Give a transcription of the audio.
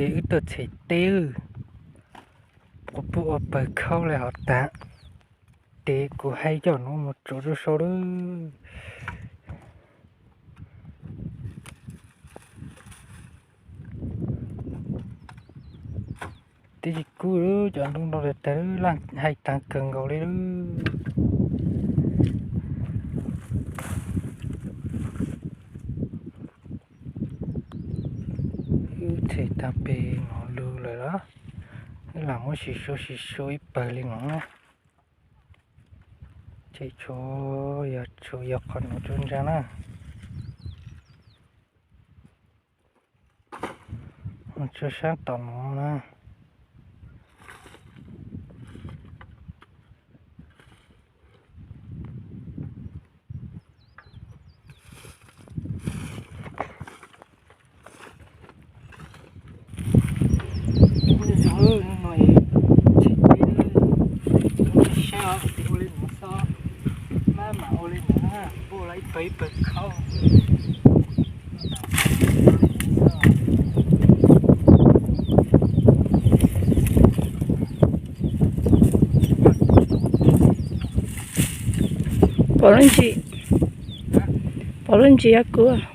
Wb tuaj tshem teb, quas puj ua pawg khaub li hov tas. Ces kuv hais coj no mus tsuav rau sau lawm. Twb tsis kub, cov ntuj nrau tag tag, hais tag kawg nkaus li lawm. Wb tshem tag pem no lug lawm los, wb lam muab sis sua sis sua ib pawg li no na. Tshem tshuav yog tshuav yog qhov no tsuas ntsa na. Tsuas sab tom no na. Ua li no, saib os, kuv ua li no xwb, maj mam ua li no, npuaj los ib pawg ib pawg khaub. Pom lub ntsis, pom lub ntsis yuav kub.